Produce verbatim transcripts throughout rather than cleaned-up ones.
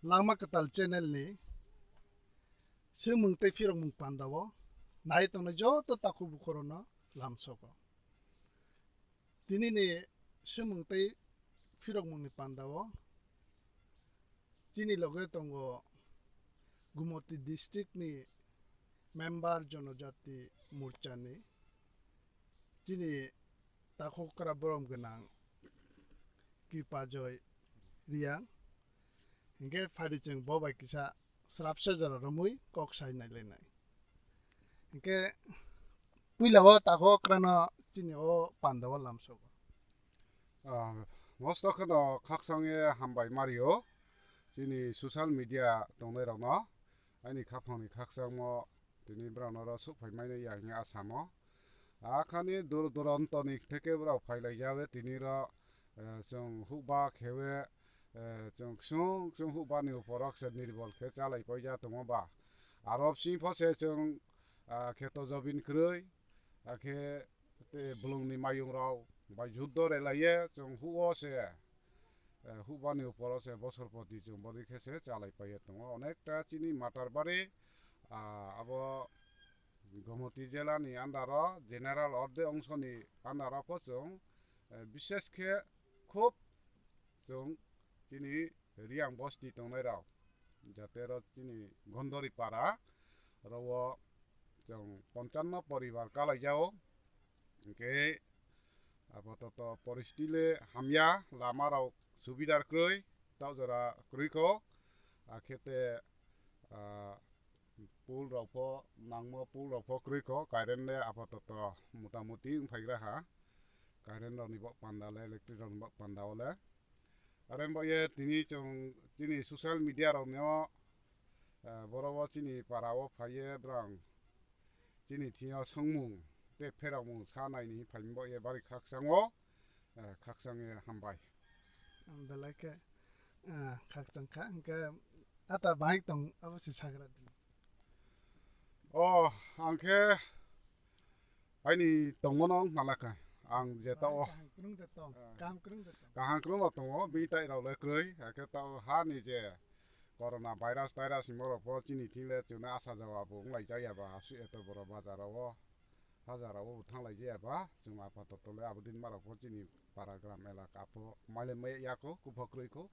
Langma Kwtal channel ni swngmung tei phirokmung pandao nai tongnai joto takhuk bukhurokno lamsogo. Tinini swngmung tei phirokmungni pandao chini loge tongo Gumoti district ni member Jonojati Morcha ni chini takhukra borom gwnang Kripajoy Riang. Hinkhe phadi chwng bo bai kisa srapsa jora romwi kok sai nailainai. Hinkhe puila o takhukra no chini o panda o lamsogo. Ah, mosto kheno khakchangye hambai mario chini social media tongnai rokno, aini khaphangni khakchangmo tini borokno oro suk phai mani ya hwnwi asamo. Akhani dur duranto ni theke borok phai lai jawe tini ro, eh, chwng hukba khewe, eh, chwng ksung ksung hukba ni uporok se nirbol khe chalai paija tongo ba. Aro bsing pho se chwng, ah, kheto jobin kwrwi, akhe tei bwlwngni mayung rok bai juddo relaiye chwng huo se, eh, hubani uporo se bosor poti chwng bodi khe se chalai paiye tongo. Onekta chini matar bari, ah, abo Gomoti jela ni under o general orde ongso ni under o pho chwng, eh, bishes khe khub chwng chini Riang bosti tongnai rok, jate ro chini Gondori para ro o chwng ponchanno poribar kalai jao. Hinkhe apatot poristiti le hamya, lama rok subidar kwrwi, tau jora kwrwi kho, akhe te, ah, pool rok pho nangmo, pool rok pho kwrwi kho, current le apatot motamuti wng phaigra ha, current rok ni bo panda le, electric rok ni bo panda o le. Are bo ye tini chwng chini social media rok no, eh, borok o chini para o phai ye borang chini thing yo swngmung tei pherokmung sa nai ni phai bo ye bari khakchang o, eh, khakchang ye hambai. Ang belai khe, eh, khakchang kha, hwnkhe ata bahai tong abo se sagra di. O, ang khe aini tongmano wng nalakha. Ang je ta o Kaham kwrwng de tong, Ah. Kaham kwrwng de tong. Kaham kwrwng no tongo, bini tai rok le kwrwi, hakhe ta o ha ni je corona virus tairus ni borok pho chini thing le chwngno asa jawa bo wng lai jak ya ba, aswk eto borok bazar o, bazar o bo thang lai jak ya ba, chwng apatot le abo din ma rok pho chini para gram elaka pho mai le mai ya kho, kupho kwrwi kho.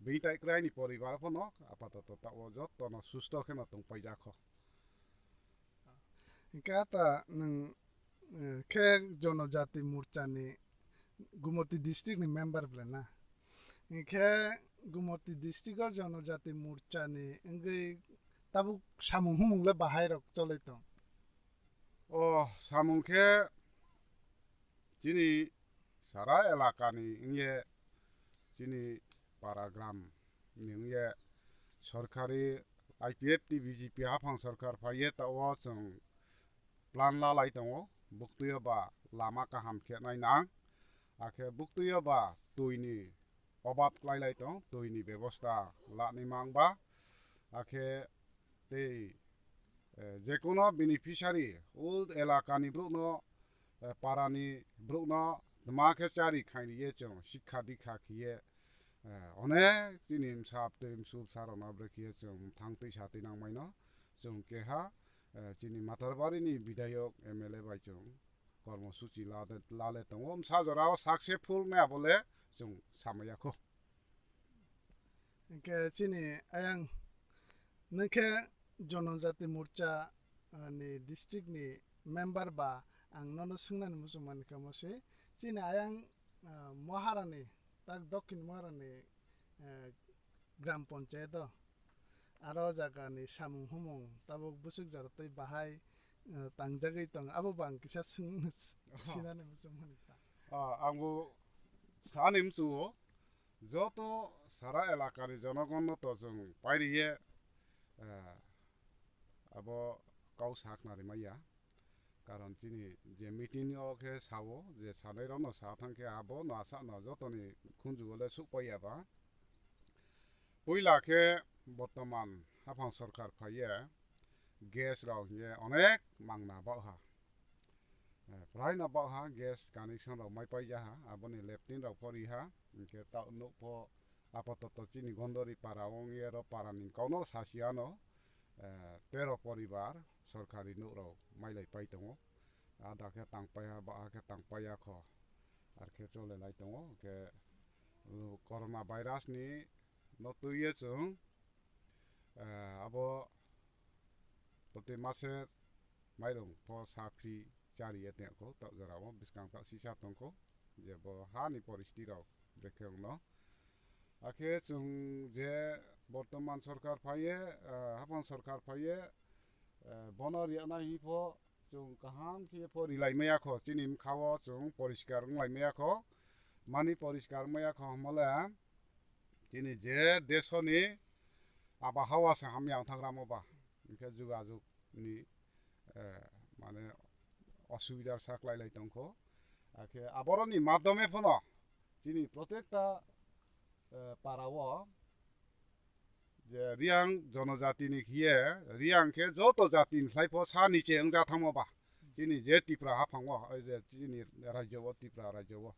Bini tai kwrwi aini poribar pho no apatot ta o joto no susto khe no tong pai jak kho. Hingke ata nwng, eh, khe Jonojati Morcha ni Gumoti district ni member bwle na? Hingke Gumoti district o Jonojati Morcha ni wngwi tabuk samung humung le bahai rok choloi tong? O samung khe chini sara elaka ni wngye chini para gram ni wngye sorkari I P F T B J P haphang sorkar phaiye ta o chwng plan la lai tongo, buktui o ba lama kaham khe nai nang, akhe buktui o ba twi ni obab klai lai tong, twi ni bebosta la ni mang ba, akhe tei, eh, jekono beneficiary, o elaka ni borok no, eh, para ni borok no tma khe chari khaini ye chwng sikha dikha khiye, eh, onek chini msa twi msu bsa rok no bre khiye chwng thang twi sa twi nang mai no chwng keha, eh, chini Mathar bari ni bidhayok M L A bai chwng kormo suchi la de, la le tongo. Msa jora o successful nai abo le chwng samaya kho. Hingke chini ayang nwng khe Jonojati Morcha, ah, ni district ni member ba ang nono swngnani muchung mankha mo se. Chini ayang, ah, Moharani, tak Dokhin Moharani, eh, Gram Panchayat o aro jaga ni samung humung tabuk bwswk jora twi bahai, eh, tangjagwi tong abo bo ang kisa swng sinani muchung mankha. Ah, ang bo sani muchungo. Joto sara elakani jonogonno to chwng pairiye, eh, abo kau sakna rimaiya. Karon chini je meeting o khe sao, je sanairokno sa thangkhe abono asano jotoni khunjugo le sukpaiya ba. Puila khe bortoman haphang sorkar phaiye gas rok hiye onek mangna baoha. Eh, prai no baoha gas connection rok mai paija ha, aboni leptin rok pho ri ha, hinkhe ta nuk pho Apatot chini Gondori para wng ye ro para ni kok no sa si ano, eh, tero poribar sorkari nuk rok mailai pai tongo. Ada khe tang paiya, ba khe tang paiya kho. Ar khe chole lai tongo. Khe, uh, corona virus ni no twi ye chwng, eh, abo proti mase mairung pho sa free chari ye tong kho, tak jora o bwskang tak sisa tong kho, je bo ha ni poristiti rok brekhe wng no. Akhe chwng je bortoman sorkar phai ye, eh, hapang sorkar phai ye, eh, bono riya nai hi pho chwng kaham khe pho rilai maya kho, chini bwkha o chwng poriskar wng lai maya kho, mani poriskar wng maya kho hwnmale chini je desoni abahawa se hamya wng thang ramo ba, hwnkhe jugajug ni, eh, mane osubidar sak lai lai tong kho. Akhe aboroni madhyome phano chini protekta, eh, para o je Riang jonojati ni khiye, Riang khe joto jati ni slai pho sa niche wng ja thangmo ba. Chini je Tipra haphang o, oi je chini rajyo o, Tipra rajyo o.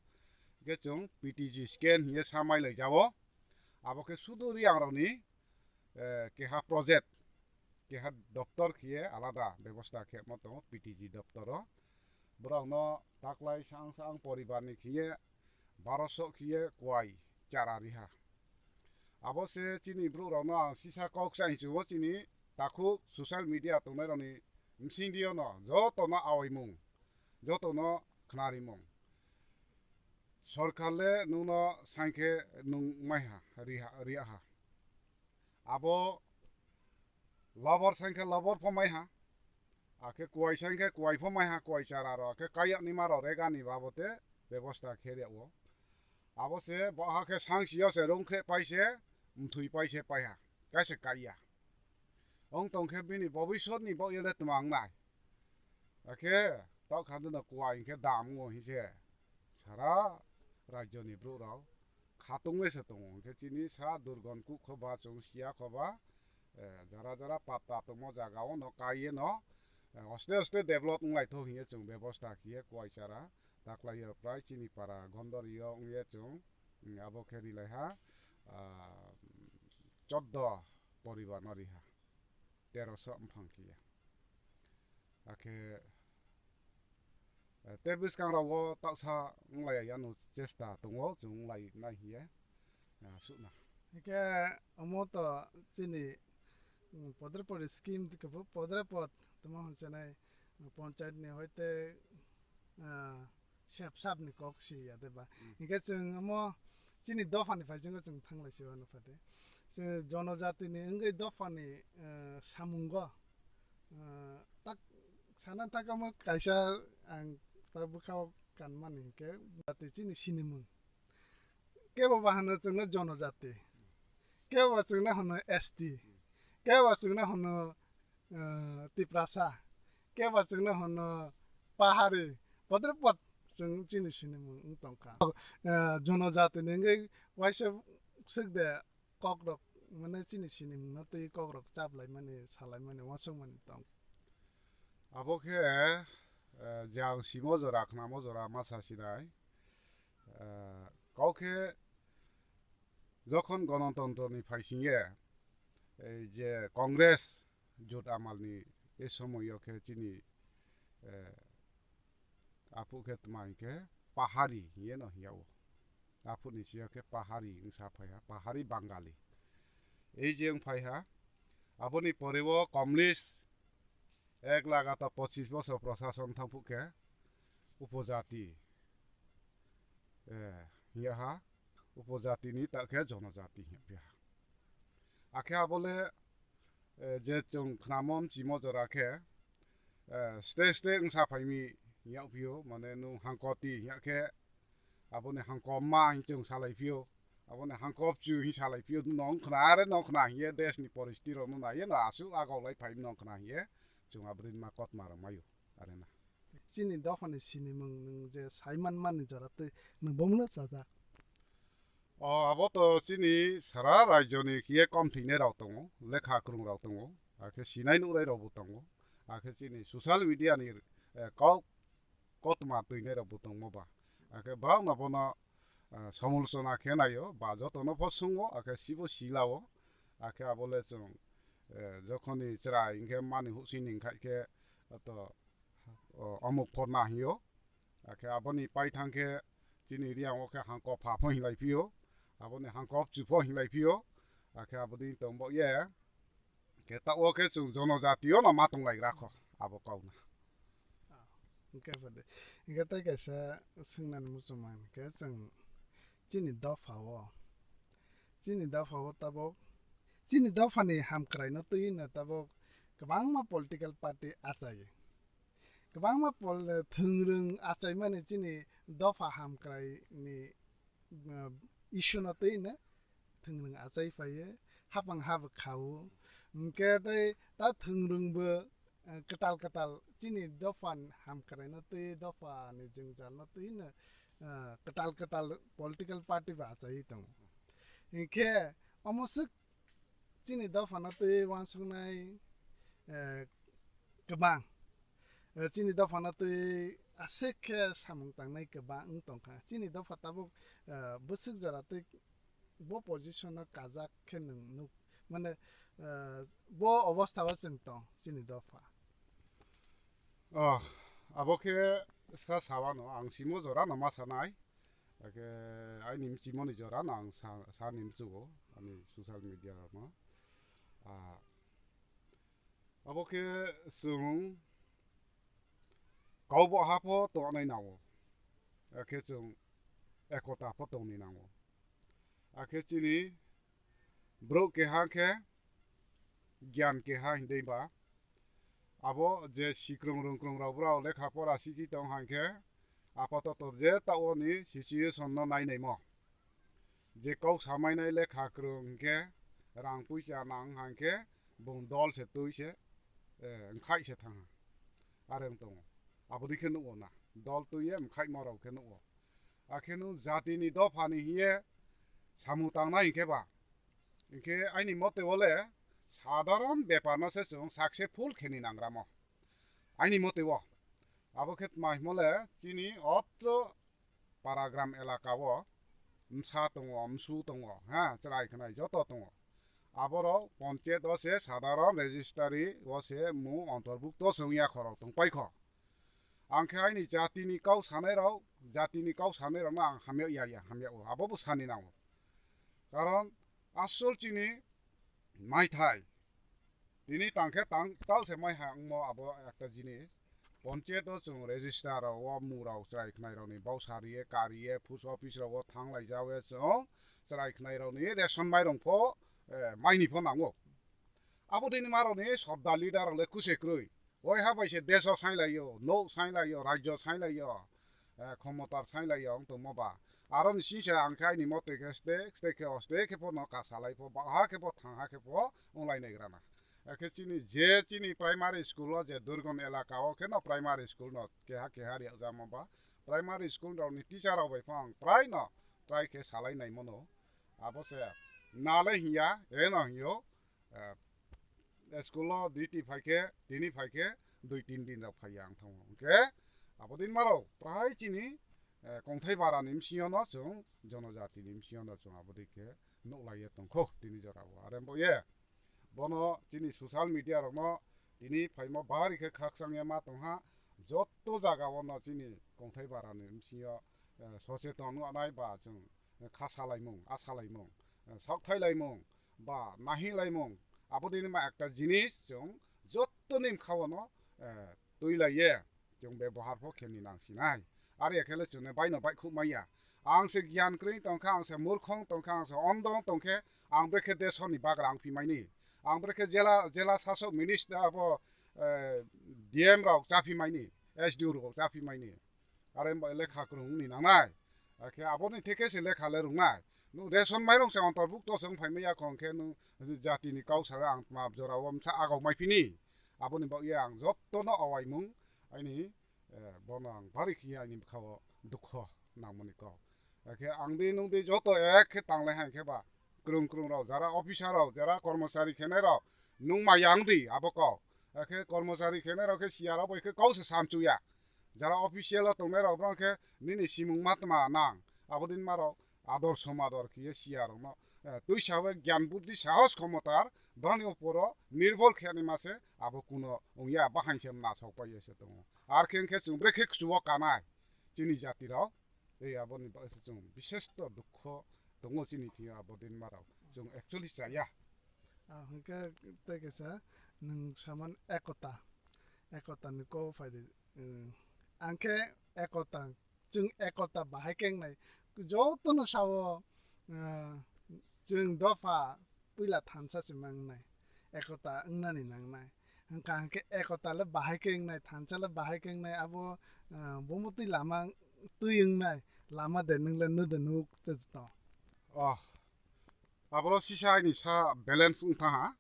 Hwnkhe chwng P T G scan hiye sa mai lai ja o. Abo khe sudu Riang rok ni, eh, keha project, keha doptor khiye alada bebosta khe mo tongo P T G doptor o. Borok no taklai sang sang poribar ni khiye baroso khiye kwai chara riha. Abo se chini borok rok no ang sisa kok sai chuo, chini takhuk social media tongnai rok ni bsing dio no joto no awaimung, joto no khnarimung. Sorkar le nwng no sankhe nwng maiha, riha, riha. Abo lobor sankhe lobor pho maiha, akhe kuwai sankhe kuwai pho maiha, kuwai chara rok, akhe kayak ni ma rok rega ni babote bebosta khe ria o. Abo se bo ha khe sang sio se rung khe pai se, mthui pai se paiha, kaisa kaiya. Ong tong khe bini bobisot ni bo yele twmang nai. Akhe tokha dino kuwai hinkhe dam wngo hinse sara rajyo ni borok rok khatung bai se tongo. Hinkhe chini sa durgon kuk kho ba chwng siya kho ba, eh, jara jara patta tongmo jaga o no kai ye no, eh, oste oste develop wng lai thok hinye chwng bebosta khiye kuwai chara taklai yo prai chini para Gondori o wng ye chwng, mm, abo khe ri lai ha, ah, choddo poribar no ri ha. Teroso bwphang khiya. Akhe, eh, tei bwskang rogo taksa wng lai ya no chesta tongo, chwng wng lai nai hiye, ah, sukna. Hingke omo to chini, mm, podre podre scheme, podre pod tamo hwn chanai, mm, panchayat ni hoite, ah, sep sap ni kok si ya de ba. Hmm. Hingke chwng omo chini dopha ni phai chwng chwng thang lai si wano phate. Chwng jonojati ni wngwi dopha ni, eh, samungo, eh, tak sana tak omo kaisa ang ta bwkha o kanmani hingke jati chini sinimung. Kebo ba hwno chwngno jonojati, kebo ba chwngno hwno S T, kebo ba chwngno hwno, eh, Tiprasa, kebo ba chwngno hwno Pahari, podre pod chwng chini sinimung wng tongkha. Eh, jonojati ni wngwi waisa swk de kokrok, mane chini sinimung no twi kokrok chaplaimani, salaimani, uansukmani tong. Abo khe, eh, je ang simo jora, khnamo jora ma sa sinai. Eh, kok khe jokhon gonotontro ni phaising ye, ei je Congress jut amal ni e somoy o khe chini, eh, aphuk khe tma hinkhe Pahari hiye no hiya o. Aphuk ni siya khe Pahari wng sa phai ha, Pahari Bangali. Ei je wng phai ha, aboni pore o Komlis ek lagata pochis bosor prosason thangphuk khe upojati, eh, hiya ha, upojati ni ta khe jonojati hiya phi ha. Akhe abole, eh, je chwng khnamo chimo jora khe, eh, stage stage wngsa phaimi hiya phio, mane nung hangkoti hiya khe, aboni hangkoma hin chwng salai phio, aboni hangkop chu hin salai phio, nong khna are nong khna hiye desh ni poristiti rok no naiye no asuk agok lai phai nong khna hiye chwng abrin ma kotma rok mayo arena. Chini dophani sinimung nwng je saiman mani jora tei nwng bomuno chajak. O, abo to chini sara rajyoni kiye kom thwinai rok tongo, lekha kwrwng rok tongo, akhe sinai nuknai rokbo tongo, akhe chini social media ni, eh, kok kotma twinai rokbo tongmo ba, akhe borok no bono, ah, somolosona khe naio, ba jotono pho sungo, akhe sibo silao, akhe abole chwng, eh, jokhoni chwrai hinkhe mani husini hinkhaikhe, to, o, omuk pho na hio, akhe aboni paithang khe chini Riang o khe hangkop pha pho hinlai phio, aboni hangkop chu pho hinlai phio, akhe aboni tongbo ye, khe ta o khe chwng jonojatio no ma tonglai gra kho abo kok na. Ah, hwnkhe bwdwi. Hwnkhe tei kaisa swngnani muchungma hwnkhe chwng chini dopha o, chini dopha o tabuk, chini dophani hamkraino twi no tabuk kwbangma political party achai. Kwbangma pol-, thwngrwng achaimani chini dopha hamkraini, uh, issue no twi no thwngrwng achai phaio, hapang habo khao. Hwnkhe tei ta thwngrwngbo, uh, kwtal kwtal chini dopha hamkraino twi, dophani jwngjalno twi no, uh, kwtal kwtal political party bo achai tongo. Hwnkhe omo swk chini dophano twi uansuknai, eh, kwbang. Eh, chini dophano twi aswk khe samung tangnai kwbang wng tongkha. Chini dopha tabuk, eh, bwswk jora twi bo position-o kajak khe nwng nuk, mane, eh, bo obostha-o chwng tong chini dopha. Oh, abo khe sa sawano ang simo jora no ma sanai. Ake aini mchimoni jora no ang sa, sani mchugo, ani social media rokno. Ah, abo khe chwng kaubo ha pho tongnai nango. Akhe chwng ekota pho tongni nango. Akhe chini borok keha khe giyan keha hindui ba. Abo je sikrung rungkrung rok borok lekha pora sikhi tong hai khe, apatoto je taoni situation no nainaimo. Je kok samainai lekha kwrwng hinkhe rang puisa nang hai khe bung dol se twi se, eh, wngkhai se thang ha. Are wng tongo. Aboni khe nugo na. Dol twi ye wngkhai morok khe nugo. Akhe nwng jatini dophani hiye samung tangnai hinkhe ba, hinkhe aini mote o le sadharon bepar no se chwng successful khe ni nangramo. Aini mote o. Abo khe tma himo le chini otro paragram elaka o msa tongo, msu tongo, ha, chwrai khnai joto tongo. Aborok ponchayat o se sadharon registry o se mung ontorbukto se wngya khorok tongpai kho. Ang khe aini jatini kau sanai rok, jatini kau sanai rokno ang hamya ya ya, hamya o, abo bo sani nango. Karon asol chini maithai, tini tang khe tang, tau se mai ha wngmo abo ekta jinis. Ponchayat o chwng register rok o mung rok chwrai khnai rok ni bausa riye, kariye, post office rok o thang lai jawe chwng chwrai khnai rok ni ration mairong pho, eh, maini pho nango. Abo tini ma rok ni sodda leader rok le kuse kwrwi. Waiha bai se desh o sainlaio, nok sainlaio, rajyo sainlaio, eh, khomotar sainlaio wng tongmo ba. Aro ni singsa ang khe aini mote khe stay, stay khe o, stay khe pho no kasalai pho, baha khe pho, thangha khe pho, wng lai nai gra na. Akhe chini je chini primary school o je durgom elaka o khe no primary school no keha keha riak jamo ba. Primary school rok ni teacher rok bai pho ang prai no try khe salai nai mano. Abo se nale hinya, eno hinyo, eh, school o duty phai khe, tini phai khe, dui tin din rok phai ang thango. Hwnkhe, abo din maro, prai chini, eh, kongthai bara ni bsing yo no chwng, jonojati ni bsing yo no chwng abo dei khe nuklai ye tongkho, tini jora o. Are bo ye, bono chini social media rok no tini phaimo bari khe khakchang ye ma tongha, joto jaga o no chini kongthai bara ni bsing yo, eh, socheton wngnai ba chwng kha salaimung, a salaimung, eh, sok thailaimung, ba nahi laimung, abo dini ma ekta jinis chwng jottoni bwkha-o no, eh, twi lai ye chwng bebohar pho khe ni nang sinai. Are khe le chwngno baino baihkhouh manya. Ang se giyan kwrwi tong kha, ang se murkhong tong kha, ang se ondong tong khe, ang brekhe desoni bagra wng phi maini. Ang brekhe jela, jela sasok minister abo, eh, D M rok cha phi maini, S D O rok cha phi maini. Are bai lekha kwrwng wngni nangnai. Akhe aboni theke se lekha le rwngnai. Nwng ration mairung se ontorbukto se wng phai maya kho, hwnkhe nwng jatini kau saga ang tma jora o msa agau mai phini. Aboni bagwi ang jotono awaimung aini, eh, bono ang bari khiya aini bwkha o dukho nangmani kok. Akhe ang di nwng di joto ek khe tanglai hai khe ba kwrwng kwrwng rok, jara officer rok, jara kormochari khenai rok, nwng ma yang di abo kok. Akhe kormochari khenai rok khe siya rok bai khe kau se samchuya. Jara official o tongnai rok, borok khe nini simung ma tma nang, Abo din maro ador somador khiye siya rokno, eh, twi sawi gyan buddhi sahos khomotar brani oporo nirbhor khani mase abo kuno ongya bahai se nasok pai se tongo. Ar khe khe chwng brekhe kchuo kanai chini jati rok. Ei aboni bagwi se chwng bishesh to dukho tongo chini thwiyo abo din maro. Chwng actually chaya. Ah, hwnkhe tei kaisa nwng saman ekota. Ekota ni kok phaidi. Hmm. Ang khe ekota. Chwng ekota bahai khe wngnai. Jotono sao, ah, chwng dopha puila thansa se mangnai. Ekota wngnani nangnai. Hwnkha hwnkhe ekota le bahai khe wngnai, thansa le bahai khe wngnai, abo, ah, bomo twi lama twi wngnai, lama de nwng le nw de nuk te to. Oh, aboro sisa aini sa balance wng tha ha.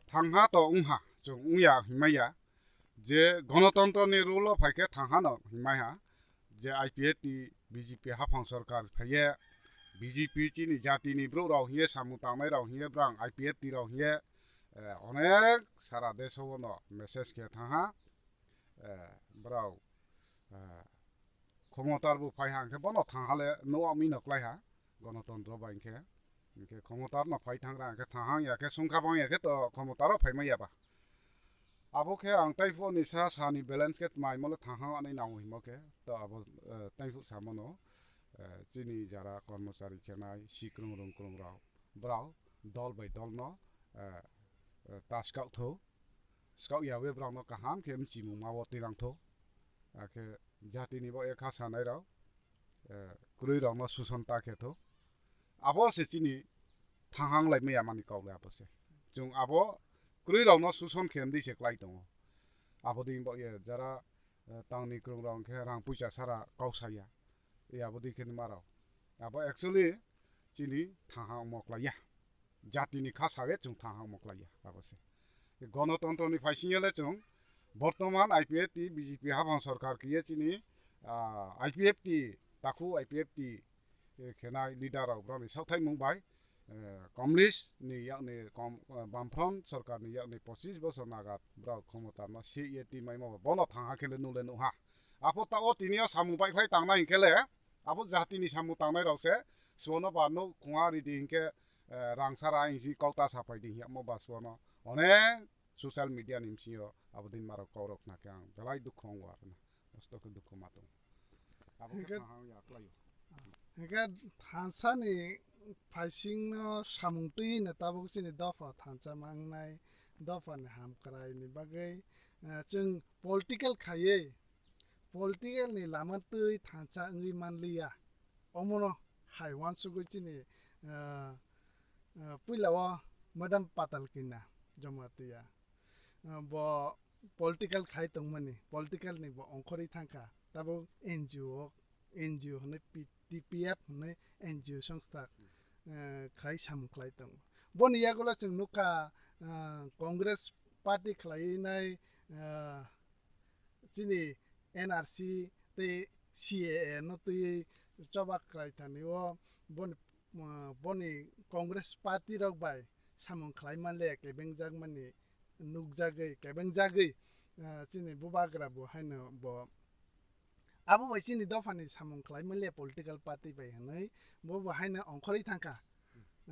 Thangha to wng ha, chwng wng ya, himai ya. Je gonotontro ni rule o phai khe thangha no himai ha. Je I P F T, B J P haphang sorkar phaiye, B J P chini jati ni brouh rok hiye samung tangnai rok hiye brang I P F T rok hiye, eh, onek sara desh o no message khe thangha, eh, brao, eh, khomotar bo phai ha hwnkhe bono thangha le nuwa mi no klai ha gonotontro bai hwnkhe, hwnkhe khomotar no phai thangra hwnkhe thangha ya khe sungkha bang ya khe to khomotar o phai ma ya ba. Abo khe ang taiphuru ni sa sani balance khe mai mole thangha ani nang himo khe to abo, eh, taiphuru sa mano, eh, chini jara kormochari khenai sikrung rung krung rok brao dol bai dol no, eh, eh, ta scout tho scout ya we brao no kaham khe mchimung ma wo tinang tho akhe jati ni bo ekha sanai rok, eh, kwrwi rok no suson ta khe tho. Abo se chini thanghang lai maya mani kok le abo se. Chwng abo kwrwi rok no suson khe mdi se klai tongo. Abo dei bo ye jara, eh, tangni kwrwng rok hwnkhe rang puisa sara kok saya. E abo dei khe ma rok. Abo actually chini thanghang mo klai ya. Jati ni kha sawi chwng thanghang mo klai ya abo se. Gonotontro ni phaising le chwng bortoman I P F T B J P haphang sorkar kiye chini, ah, I P F T takhu I P F T eh, khenai leader rok broni sakthaimung bai, eh, Komlis ni yakni kom-, eh, Bamfront sorkar ni yakni pochis bosor nagat brao khomota no se ye twi maimo bo bono thangha khe le nule nuha. Apo ta o tini o samung bai khlai tangnai hwnkhe le abo jati ni samung tangnai rok se suono ba nuk khunga ridi hwnkhe, eh, rang sara hingsi kok ta sapai di hiyamo ba suono onek social media ni bisingo abo din marok kok rok khna khe ang belai dukho wngo arona. Mosto khe dukho ma tongo. Abo khe hwnkhe kaham ya khlaio. Hwnkhe thansa ni phaising no samung twi no tabuk chini dopha thansa mangnai, dopha ni hamkrai ni bagwi, eh, chwng political khaiwi, political ni lama twi thansa wngwi manliya. Omono hai uansugwi chini, ah, ah, puila o Madam Patal Kina Jamatia, ah, bo political khai tongmani, political ni bo ongkhorwi thangkha, tabuk N G O, N G O hwnwi P-, T P F hwnwi N G O songstha, ah, khai samung khlai tongo. Boni yagulo chwng nukha, ah, Congress party khlaiwi nai, ah, chini N R C tei C A A no twiwi choba khlai thani o boni, ah, boni Congress party rok bai samung khlai manle kebeng jakmani nukjagwi, kebeng jagwi, ah, chini bubagra bo haino bo abo bai chini dophani samung khlai manle political party bai hwnwi bo bo haino ongkhorwi thangkha.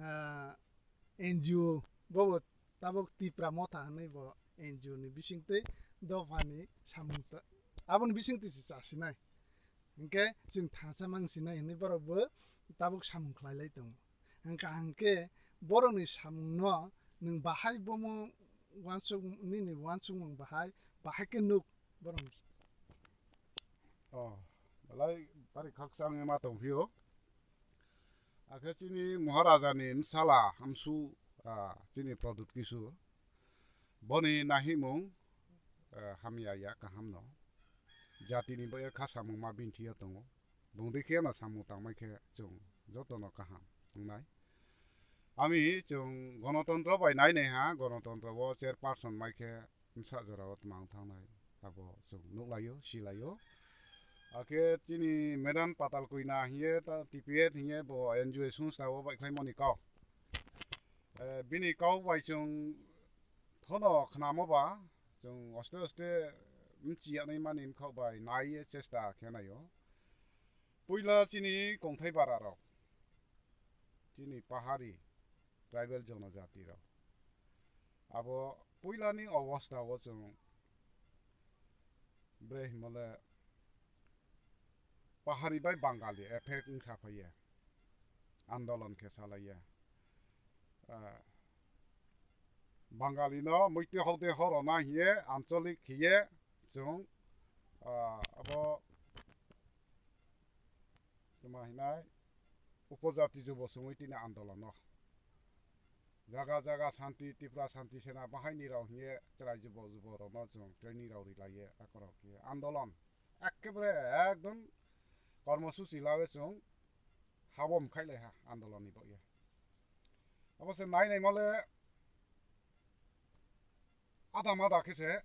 Ah, N G O bo bo tabuk Tipra Motha hwnwi bo N G O ni bisingtwi dophani samung ta-, aboni bisingtwi se chasinai. Hinkhe chwng thansa mang sinai hwnwi borok bo tabuk samung khlai lai tongo. Hinkha hinkhe borokni samungno nwng bahai bomo uansuk, nini uansukmung bahai, bahai khe nuk borok. Oh, belai bari khakchang ma tongphio. Akhe chini Maharaja ni bwsala amsu, ah, chini Pradyut Kishore. Boni nahimung, ah, hamya ya kaham no. Jati ni bo kha samung ma binthi yo tongo. Bung dei khe no samung tangmai khe chwng joto no kaham wngnai. Ami chwng gonotontro bai nai nai ha, gonotontro o chairperson mai khe bwsa jora o twmang thangnai abo chwng nuklaio, silaio. Akhe chini Madam Patal Kina hiye ta T P F hiye bo N G O songstha o bai khlaimani kok. Eh, bini kok bai chwng phono khnamo ba, chwng oste oste mchiya nai mani mkhok bai nai ye chesta khe naio. Puila chini kongthai bara rok, chini pahari tribal jonojati rok, abo puilani obostha o chwng bre himole pahari bai Bangali effect wngkha phaiya, andolon khe salaiya. Ah, Bangali no muitu hode horona hiye ancholik hiye chwng, ah, abo tuma hinai upojati jubo sumui tini andolono jaga jaga Santi, Tripura Santi Sena bahaini rok hiye chwrai jubo jubo rokno chwng training rok rilaiye akorok hiye andolon ekkebare ekdom kormosuchi lawe chwng habom khailaiha andolonni bagwi. Abo se nai nai mole ada mada khe se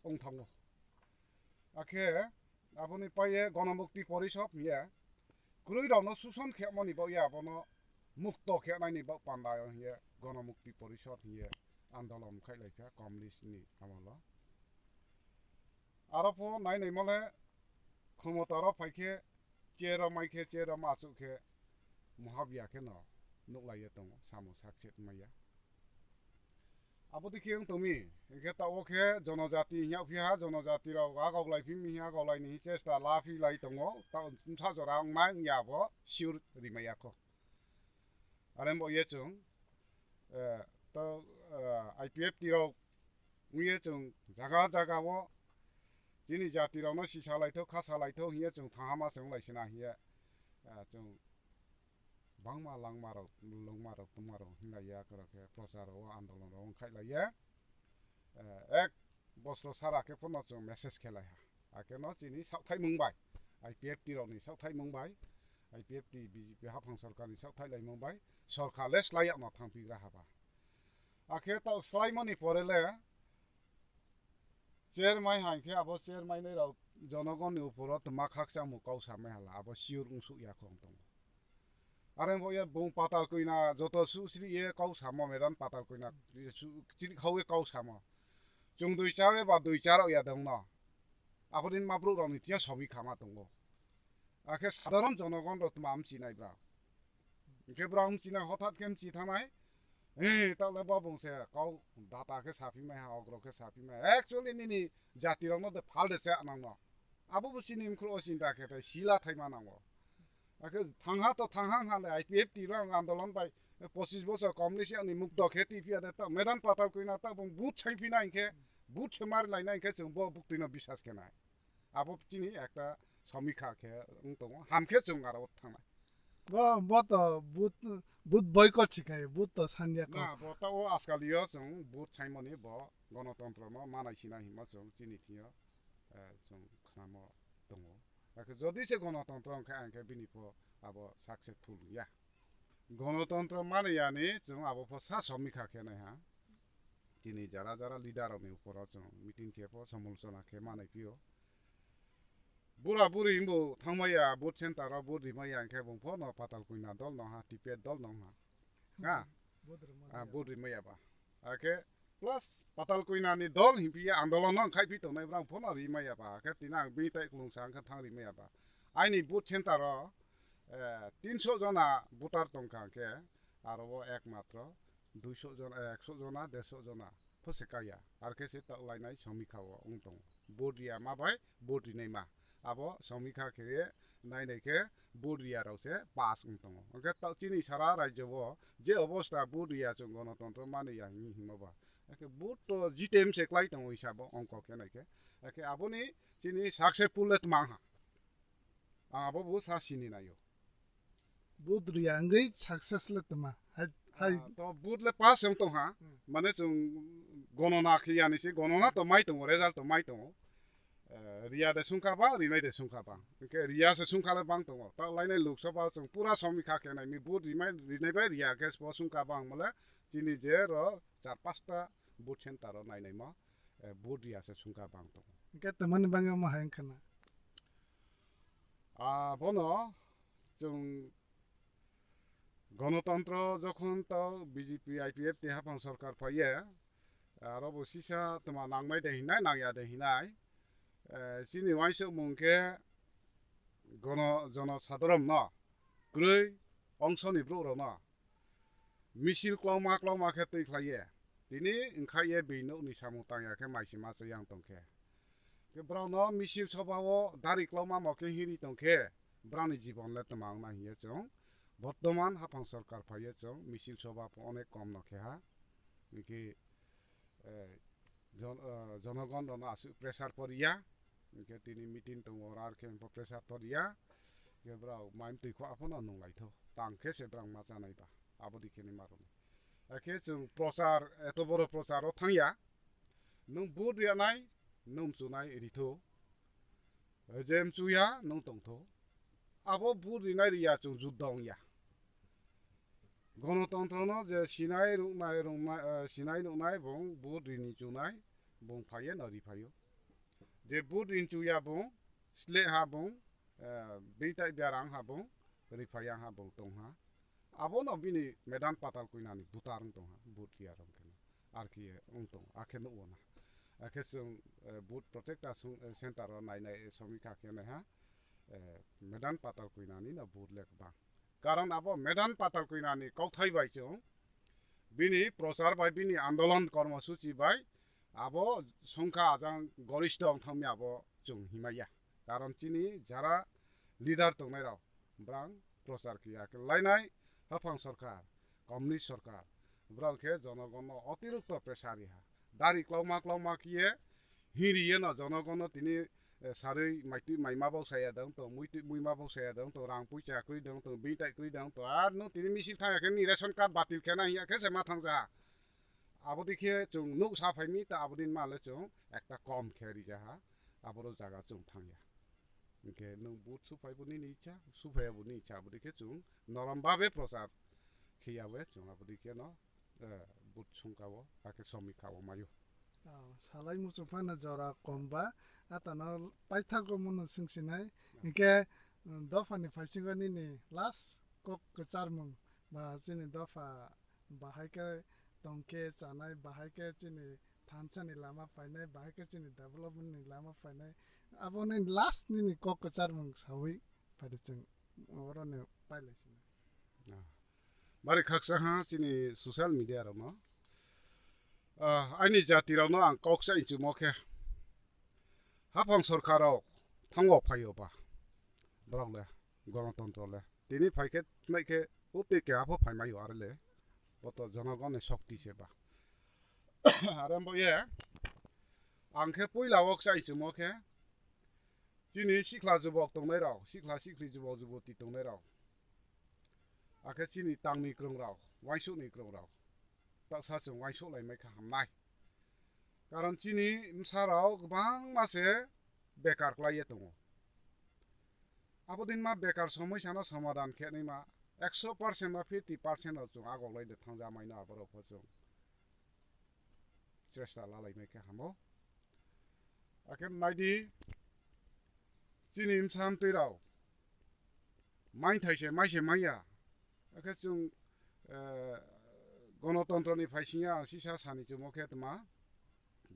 wng thango. Akhe aboni paye Gonomukti Porishod hiye kwrwi rokno suson khemani bagwi abono mukto khenani bak panda hiye Gonomukti Porishod hiye andolon khailai kha Kamlesh ni amolo. Aro pho nai nai mole khomota ro phai khe chair o mai khe chair o ma achuk khe muhabya khe no nuklai ye tongo samo sak chet maya. Abo dikhe wng tongmi, hingkhe taobo khe jonojati hinya phiha, jonojati rok agok lai phimi hiya, agok lai ni chesta la phi lai tongo, ta bwsa jora wng nai wng ya abo sure rimaya kho. Are bo ye chwng, eh, to, eh, I P F T rok wng ye chwng jaga jaga o chini jati rokno sisa lai tho, khasa lai tho hiye chwng thangama chwng lai sina hiye, eh, chwng bangma langma rok, longma rok, tongma rok hinlai ya, akorok khe prochar o, andolon rok wng khailai ya. Eh, ek bosro sara khe phano chwng message khe lai ha. Akhe no chini saothai mung bai, I P F T rok ni saothai mung bai, I P F T B J P haphang sorkar ni saothai lai mung bai, sorkar le slai ya no thang pi gra ha ba. Akhe ta slai mani pore le, Chair mai hai khe abo chair mai nai rok jonogon ni upor o twma khakchangmo kok samai hala abo sure wng suk ya khong tongo. Are bo ye bung patal koina joto su sri ye kok samo medan patal koina su chiri khau ye kok samo. Chwng dui cha ye ba dui cha rok ya dong no. Abo din ma bru rok ni tiya sobi khama tongo. Akhe sadharon jonogon rok twma amchi nai bra. Hingke bra amchi nai hothat khe amchi thanai. Eh, tale bo bung se kau data khe sapi mai ha, ogro khe sapi mai. Actually nini jati rok no de phal de se nang no. Abo bo chini mkhru o chinta khe tai sila thai ma nango. Akhe thangha to thangha ha le I P F T rok andolon bai pochis bosor kom ni se ani mukto khe ti phiya de ta medan patal koina ta bung but sai phi nai khe but se mar lai nai khe chwng bo bukti no bisas khe nai. Abo chini ekta somikha khe wng tongo, ham khe chwng aro thangnai. Bo, bo to but, but boycott si khai, but to sanya ko. Na, bo ta o askal yo chwng but saimani bo gonotontro no manai sinai himo chwng chini thio, eh, chwng khnamo tongo. Akhe jodi se gonotontro wngkha ang khe bini pho abo successful ya. Gonotontro manai yani chwng abo pho sa somikha khe nai ha. Chini jara jara leader rok ni upor o chwng meeting khe pho somolochona khe manai phio. Bura buri bo thangmaya vote center o vote rimaya hingkhe bung pho no patal koina dol no ha, T P F dol no ha. Ha? Vote rimaya. Ah, vote rimaya ba. Akhe plus patal koina ni dol himpiya andolon no khai pi tongnai brang pho no rimaya ba. Akhe tina ang bini tai klung sa hingkhe thang rimaya ba. Aini vote center o, eh, tinso jona voter tongkha hingkhe aro o ekmatro duiso jona, eh, ekso jona, derso jona pho se kaya. Ar khe se ta lainai somikha o wng tongo. Vote riya ma bai vote rinai ma. Abo somikha khe ye nai nai khe vote riya rok se pass wng tongo. Hwnkhe ta chini sara rajyo o je obostha vote riya chwng gonotontro mani ya hini himo ba. Hwnkhe vote to jitem se klai tongo hisabo ongkho khe nai khe. Hwnkhe aboni chini successful le tmang ha. Ang abo bo sa sini naio. Vote riya wngwi success le tma. Hai, hai. Ah, to vote le pass wng tong ha. Hmm. Mane chwng gonona khe yani se gonona to mai tongo, result to mai tongo. Eh, riya de sungkha ba, rinai de sungkha ba. Hwnkhe riya se sungkha le bang tongo. Ta lainai Lok Sabha chwng pura somikha khe nai mi vote rimai, rinai bai riya khe bo sungkha bang mole chini je ro char pasta vote center o nai nai mo, eh, vote riya se sungkha bang tongo. Hwnkhe tamani bangma hai wngkha na. Ah, bono chwng gonotontro jokhon to B J P I P F T haphang sorkar phaiye, aro bo sisa tma nangmai de hinai, nangya de hinai. Eh, chini uaisukmung khe gono jono sadharon no, kwrwi ongsoni borok rok no misil klongma klongma khe twi khlaiye. Tini wngkha ye bini nokni samung tangya khe maisima chayang tongkhe. Khe borok no misil soba o dari klongma mo khe hiri tongkhe borok ni jibon le twma wngna hiye chwng. Bortoman haphang sorkar phaiye chwng misil soba pho onek kom no khe ha. Hingkhe, eh, jon-, eh, jonogon rok no aswk pressure poriya. Hingkhe tini meeting tongo oro ar khe pressure poriya. Hingkhe borok mai twi kho aphano nung lai tho. Tang khe se borok ma chanai ba. Abo di khe ni ma rwni. Hakhe chwng prochar, eto boro prochar o thangya. Nwng vote riyanai, nwng chunai ritho. Je mchuya nwng tongtho. Abo vote rinai riya chwng judda wngya. Gonotontro no je sinai ruknai, rungma-, eh, sinai nuknai bung vote rini chunai, bung phaiye no ri phaio. Je vote rin chuya bung, sle ha bung, eh, bini tai biarang ha bung, ri phaiya ha bung tong ha. Abono bini medan patal kuinani butar wng tong ha, vote riya rong khe. Ar khe wng tong, akhe nukwo na. Akhe chwng, eh, vote protector sung, eh, center o nai nai, eh, somikha khe nai ha, eh, medan patal kuinani no vote le kwbang. Karon abo medan patal kuinani kauthai bai chwng bini prochar bai bini andolon kormosuchi bai abo songkha ajang goristo wng thangmi abo chwng himaya. Karon chini jara leader tongnai rok brang prochar kiya khe lainai haphang sorkar, communist sorkar, brang khe jonogon no otirokto pressure riha. Dari klokma klokma kiye hiri ye no jonogon no tini, eh, sarui maitui maima bo saya dong to, muitui muima bo saya dong to, rang puisa kwrwi dong to, bini tai kwrwi dong to, ar no tini misil thang khe ni ration card batil khe na hiya khe se ma thang ja. Abo dikhe chwng nuk sa phai mi ta abo din ma le chwng ekta kom khe ri ja ha. Aboro jaga chwng thang ya. Hingkhe nwng vote suphai bo nini icha, suphai bo nini icha, abo dikhe chwng norom babe prochar khiya we chwng abo dikhe no, eh, vote sungka o, hakhe somikha o mayo. Oh, salai muchung phano jora kom ba, atano paithago muno singsinai, hingkhe, mm, dophani phaisingo nini last kok kwcharmung ba chini dopha bahai khe tongkhe chanai, bahai khe chini thansa ni lama phainai, bahai khe chini development ni lama phainai. Abo ni last nini kok kwcharmung sawi phaidi chwng oro ni pailai sini. Ah. Bari khaksa ha chini social media rok no. Ah, aini jati rok no ang kok sa inchumo khe. Haphang sorkar rok thango phaio ba. Borok le, gonotontro le. Tini phai khe, thnai khe, o tei keha pho phai maio are le. Bo to jonogonni shokti se ba. Are bo ye, ang khe puila o kchai chumo khe, chini sikla jubok tongnai rok, sikla sikli jubok juboti tongnai rok. Akhe chini tangni kwrwng rok, waisuk ni kwrwng rok. Taksa chwng waisuk lai mai kha hamnai. Karon chini bwsa rok kwbangma se bekar kwlai ye tongo. Abo din ma bekar somosya no somadan khe nai ma ekso percent ba fifty percent rok chwng agok lai de thang ja mai no abo rok pho chwng chesta la lai mai khe hamo. Akhe nai di chini bwsa mtwi rok maithai se mai se manya. Akhe chwng, eh, gonotontro ni phaising ya ang sisa sani chumo khe tma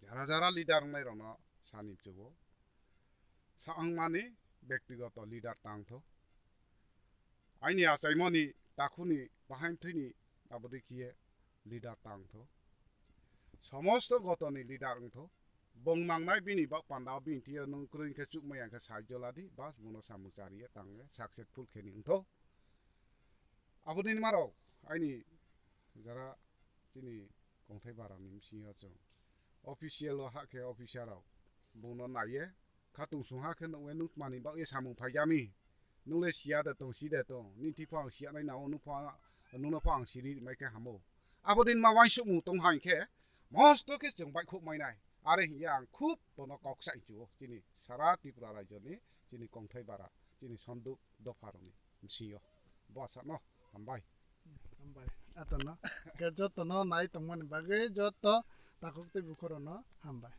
jara jara leader wngnai rok no sani chubo. Sa ang mani bektigoto leader tang tho. Aini achaimoni takhuni bahaim thwini abodi khiye leader tang tho. Somosto gotoni leader wng tho. Bong nangnai bini bak panda o bini tiyo nung kwrwi khe chukmai ang khe sai jola di, bas bono samung chari ye tang ye successful khe ni wng tho. Aboni ni maro aini jara chini kongthai bara ni bisingo chwng official o ha khe officer rok bono nai ye khatung sung ha khe nukwe nukmani bagwi samung phaijami. Nukle siya de tong, si de tong, nini thik phang siya nai nao, nuk phang, nukno phang siri mai khe hamo. Abo din ma waisukmung tong hai khe, mosto khe chwng baikhuk mai nai. Are hiya ang khub bono kok sai chuo, chini sara Tripura rajyo ni, chini kongthai bara, chini sonduk dopha rok ni bisingo. Bo asa no, hambai. Hambai, atono. Ke joto no nai tongmani bagwi joto takhuk tei bukhoro no hambai.